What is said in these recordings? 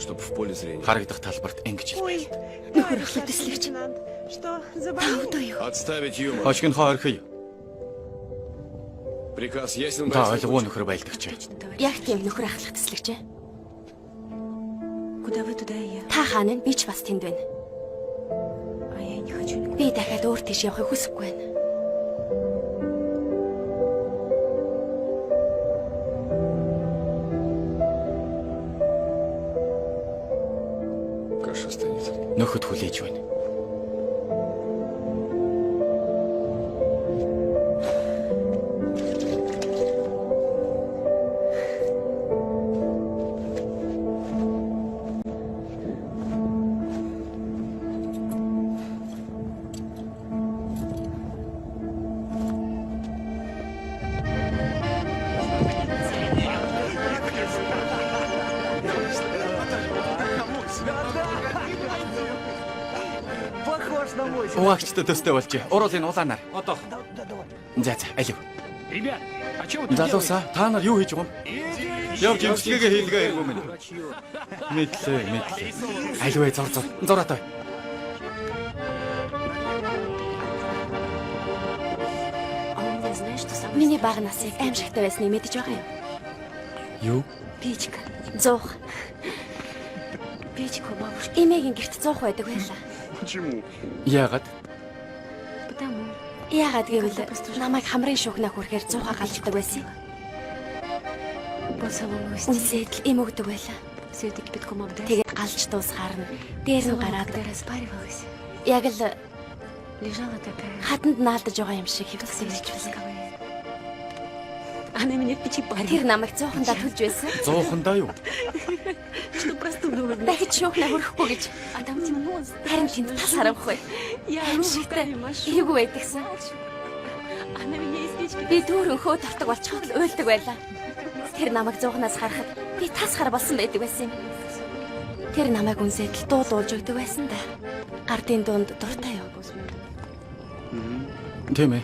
Чтоб в поле зрения. Харагдах талбарт ингэж Ой, хэлбэл. Нөхөр ахлах тэслэгч. лейтенант, что, Та заболел? өдөө юу? Отставить юмор. Хошигнохоо орхиё. Приказ ясен, Та баясгалан? ойлгов уу, нөхөр байлдагч? Яг тийм, нөхөр ахлах тэслэгч. Куда вы, туда и я. Та хаана нь би ч бас тэнд байна. А я не хочу никуда. Би дахиад өөр тийш явахыг хүсэхгүй байна. Каша станет. Нөхөд хүлээж байна. Угаагчтай төстэй болжээ. Уруулын улаанаар. Одоо. За за, алив. Ребят, а чё вы тут Залуусаа, та нар юу хийж байгаа юм? Явж имчилгээгээ хийлгээ эргүү минь. Мэдлээ, мэдлээ. Алив ээ, зур зур. Зураатай. А у меня, знаешь, что самое Миний бага насыг аимшигтай байсныг мэдэж байгаа юм. Юу? Печка. Зуух. Печка у бабушки. Эмээгийн герт зуух байдаг байлаа. Яагаад? Потому. Яагаад гэвэл намайг хамрын шүүхнээ хүрэхээр зуухаа галздаг байсан юм. По самому устью. Үнсээд л эм өгдөг байлаа. Все это кипятком обдать. Тэгээд галж дуусгаар нь дээр нь Сама, гараад когда распаривалась, яг л лежала такая, хатанд наалдаж байгаа юм шиг как хэвлэсэн свечка гэж байлаа. восковая. Она меня в печи Тэр парила, намайг зуухандаа түлж байсан. Зуухандаа юу? что простуда у меня. Дахиж шүүхнээ хүрэхгүй гэж. А там темно, Харин тэнд тас харанхуй. Я Аимшигтай. руками машу. Эвгүй байдагсан. Она меня из печки. Би дүүрэн хөө тортог болчиход л уйлдаг байлаа. Тэр намайг зуухнаас харахад би тас хар болсон байдаг байсан юм. Тэр намайг үнсээд л дуулуулж өгдөг байсан да. Гардын дунд дуртай юу? Тийм ээ.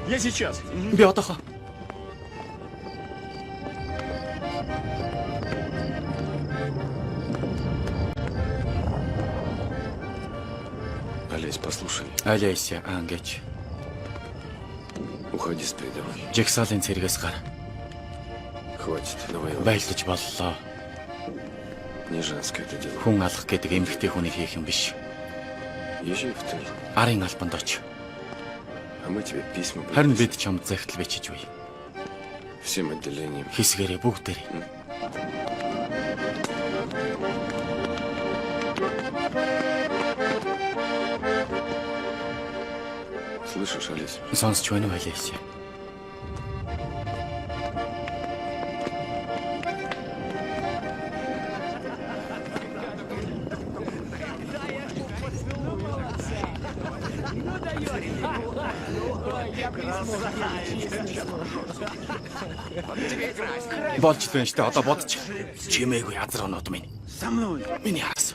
Я сейчас. Би одоохоо. Олесь, послушай. Алейся, ангэж. Уходи с передовой. Жигсаалын цэргээс гар. Хватит, навоевались. Байлдаж боллоо. Не женское это дело. Хүн алах гэдэг эмэгтэй хүний хийх юм биш. Езжай в тыл, Арын албанд оч. а мы тебе письма будем Харин писать. бид чамд захидал бичиж үе. Всем отделением. Хэсгээрээ бүгдээрээ. Слышишь, Олесь? Сонсч байна уу, Алейся? Болж л байна штэ, одоо бодчих. Чимээгүй азар оноод минь. Миний араас.